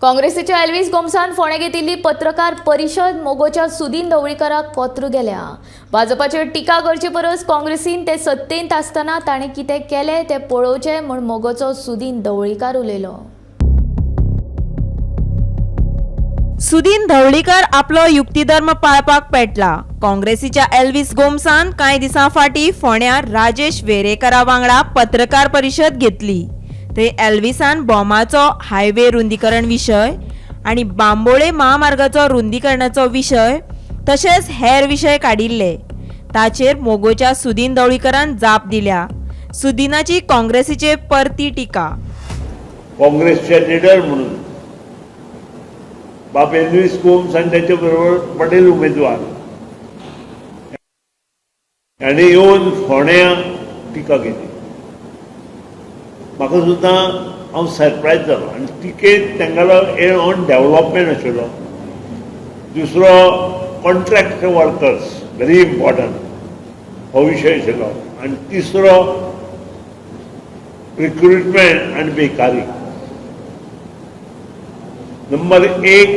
काँग्रेसीच्या एल्वीस गोम्सान फोंडें घेतिल्ली पत्रकार परिशद मोगोच्या सुदीन ढवळीकाराक कोत्र गेल्या. भाजपाचेर टिका करचे परस काँग्रेसीन ते सत्तेंत आसतना ताणें कितें केलें तें पळोवचें म्हूण मोगोचो सुदीन ढवळीकार उलयलो. सुदीन ढवळीकर आपलो युक्तिधर्म पाळपाक पेटला. काँग्रेसीच्या एल्वीस गोम्सान कांय दिसां फाटीं फोंड्यार राजेश वेरेकरा वांगडा पत्रकार परिशद घेतली. थंय एल्वीसान बोमाचो हायवे रुंदीकरण विशय आनी बांबोळे म्हामार्गाचो रुंदीकरणाचो विशय तशेंच हेर विशय काडिल्ले. ताचेर मोगोच्या सुदीन ढवळीकरान जाप दिल्या. सुदीनाची काँग्रेसीचेर परती टिका. काँग्रेसचे लिडर म्हणून बाब एल्वीस गोम्स आनी त्याच्या बरोबर पटेल उमेदवार हांणी येवन फोंड्या टिका केली. म्हाका सुद्दां हांव सरप्रायज जालो आनी टिकेत तांगेलो एम ऑन डेव्हलपमेंट आशिल्लो. दुसरो कॉन्ट्रॅक्ट वर्कर्स व्हेरी इम्पॉर्टंट हो विशय आशिल्लो आनी तिसरो रिक्रुटमेंट आनी बेकारी. नंबर एक,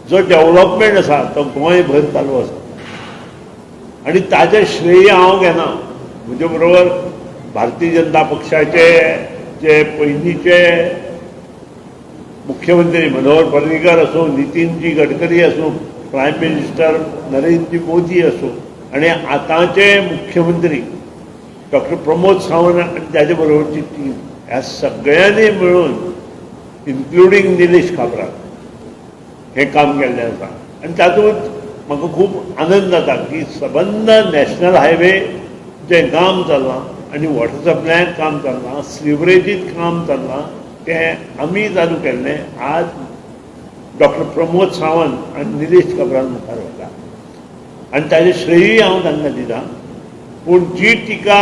जो डेव्हलपमेंट आसा तो गोंयभर चालू आसा आनी ताजें श्रेय हांव घेना. म्हजे बरोबर भारतीय जनता पक्षाचे जे पयलींचे मुख्यमंत्री मनोहर पर्रीकर आसूं, नितीनजी गडकरी आसूं, प्रायम मिनिस्टर नरेंद्र मोदी आसूं आनी आतांचे मुख्यमंत्री डॉक्टर प्रमोद सावंत आनी ताजे बरोबरची टीम, ह्या सगळ्यांनी मेळून, इन्क्लुडींग निलेश काब्राल, हें काम केल्लें आसा. आनी तातूंत म्हाका खूब आनंद जाता की सबंद नॅशनल हायवे जें काम चल्लां आनी वॉटर सप्लायान काम चल्लां, सिवरेजीत काम चल्लां, तें आमी चालू केल्लें आज डॉक्टर प्रमोद सावंत आनी निलेश काब्राल मुखार वता आनी ताजें श्रेयूय हांव तांकां दिता. पूण जी टिका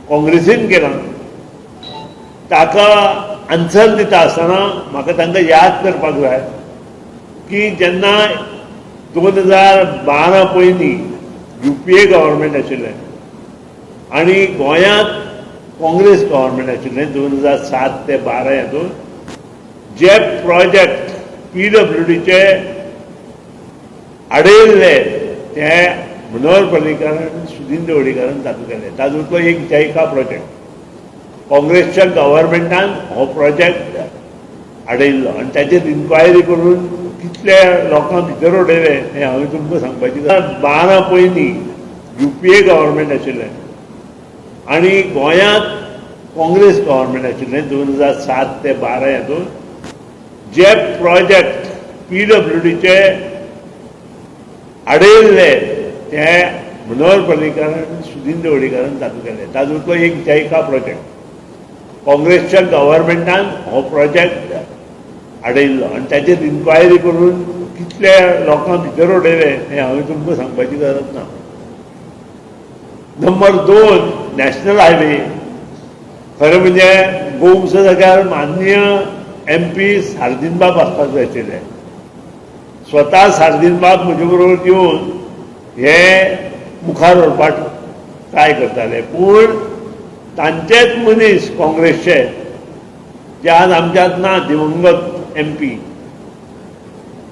काँग्रेसीन केला ताका आन्सर दिता आसतना म्हाका तांकां याद करपाक जाय की जेन्ना 2012 पयलीं यूपीए गव्हर्मेंट आशिल्लें आनी गोंयांत काँग्रेस गव्हर्मेंट आशिल्लें, 2007 ते 12 हातूंत जे प्रोजेक्ट पीडब्ल्यूडीचे आडयल्ले ते मनोहर पर्रीकार आनी सुदीन ढवळीकारान चालू केले. तातूंतलो एक जैका प्रोजेक्ट, काँग्रेसच्या गव्हर्मेंटान हो प्रोजेक्ट आडयल्लो आनी ताचेर इन्क्वायरी करून कितले लोकांक भितर उडयले हें हांवें तुमकां सांगपाची. 12 पयलीं यूपीए गव्हर्मेंट आशिल्लें आनी गोंयांत काँग्रेस गव्हर्मेंट आशिल्लें, 2007 ते 12 हातूंत जे प्रोजेक्ट पीडब्ल्यूडीचे आडयल्ले ते मनोहर पर्रीकार आनी सुदीन ढवळीकारान चालू केले. तातूंतलो एक जैका प्रोजेक्ट, काँग्रेसच्या गव्हर्मेंटान हो प्रोजेक्ट आडयल्लो आनी ताचेर इन्क्वायरी करून कितले लोकांक भितर उडयले हें हांवें तुमकां सांगपाची गरज ना. नंबर दोन, नॅशनल हायवे. खरें म्हणजे गोम्स जाग्यार माननीय एमपी सार्दीनबाब आसपाक जाय आशिल्ले. स्वता सार्दीनबाब म्हजे बरोबर येवन हे मुखार व्हरपाक ट्राय करताले, पूण तांचेच मनीस काँग्रेसचे, जे आज आमच्यांत ना, दिवंगत एमपी,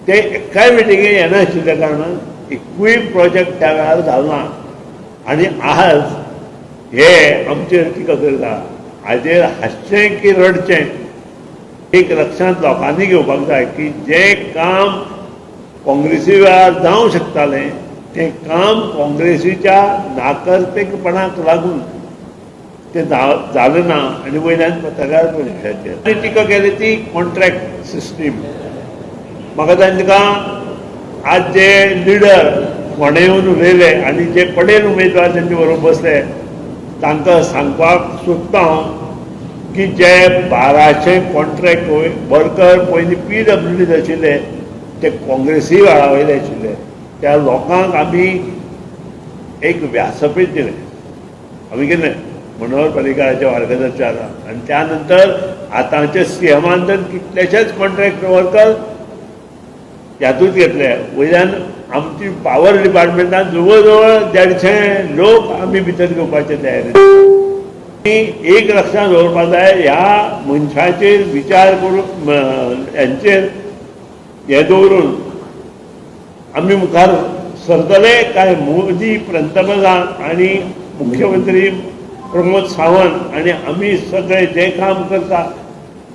ते एकाय मिटिंगेक येनाशिल्ल्या कारणान एकूय प्रोजेक्ट त्या वेळार जालो ना. आनी आज हे आमचेर टिका करता, हाजेर हांसचें की रडचें? एक लक्षांत लोकांनी घेवपाक जाय की जें काम काँग्रेसी वेळार जावं शकतालें तें काम काँग्रेसीच्या नाकर्तेपणाक लागून तें जालें ना. आनी वयल्यान पत्रकार परिशदेचेर आनी टिका केली ती कॉन्ट्रॅक्ट सिस्टीम. म्हाका तांकां आज जे लिडर फोंडें येवन उलयले आनी जे पडेल उमेदवार तेंचे बरोबर बसले, तांकां सांगपाक सोदता हांव की जे 1200 कॉन्ट्रॅक्ट वर्कर पयलीं पीडब्ल्यूडीत आशिल्ले ते काँग्रेसी वेळा वयले आशिल्ले. त्या लोकांक आमी एक व्यासपीठ दिलें. आमी केलें मनोहर पर्रीकाराच्या मार्गदर्शनान आनी त्या नंतर आतांचे सीएमान तर कितलेशेच कॉन्ट्रॅक्ट वर्कर ह्यातूंत घेतले. वयल्यान आमची पावर डिपार्टमेंटान जवळ जवळ 150 लोक आमी भितर घेवपाचे तयारी. एक लक्षात दवरपा जाय, ह्या मनशाचेर विचार करून हेंचेर हें दवरून आमी मुखार सरतले काय मोदी पंतप्रधान आनी मुख्यमंत्री प्रमोद सावंत आनी आमी सगळे जे काम करता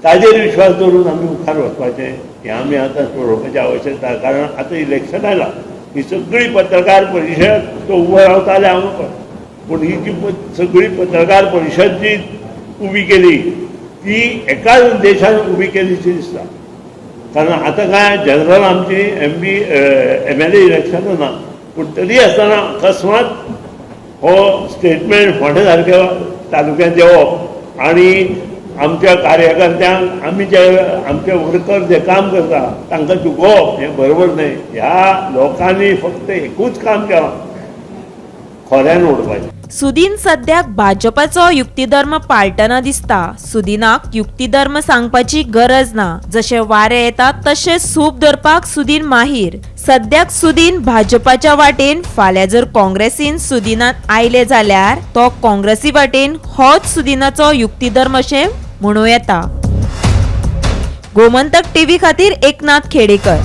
ताजेर विश्वास दवरून आमी मुखार वचपाचें हें आमी आतां पळोवपाची आवश्यकता. कारण आतां इलेक्शन आयलां, ही सगळी पत्रकार परिशद तो उबो रावताले हांव, पूण ही जी सगळी पत्रकार परिशद जी उबी केली ती एकाच उद्देशान उबी केलीशी दिसता. कारण आतां काय जनरल आमची एम पी एमएलए इलेक्शनां ना, पूण तरी आसतना अकस्मात हो स्टेटमेंट फोंडे सारक्या तालुक्यांत येवप आनी आमच्या कार्यकर्त्यांक, आमी जे आमचे वर्कर जे काम करता तांकां चुकोवप हें बरोबर न्हय. ह्या लोकांनी फक्त एकूच काम केलां, खोऱ्यान उडपाचें. सुदीन सद्याक भाजपाचो युक्तिधर्म पाळटना दिसता. सुदिनाक युक्तिधर्म सांगपाची गरज ना. जशें वारें येता तशें सूप धरपाक सुदीन माहीर. सद्याक सुदीन भाजपाच्या वाटेन, फाल्यां जर काँग्रेसीन सुदिनान आयले जाल्यार तो काँग्रेसी वाटेन, होच सुदिनाचो युक्तिधर्म अशें म्हणूं येता. गोमंतक टीव्ही खातीर एकनाथ खेडेकर.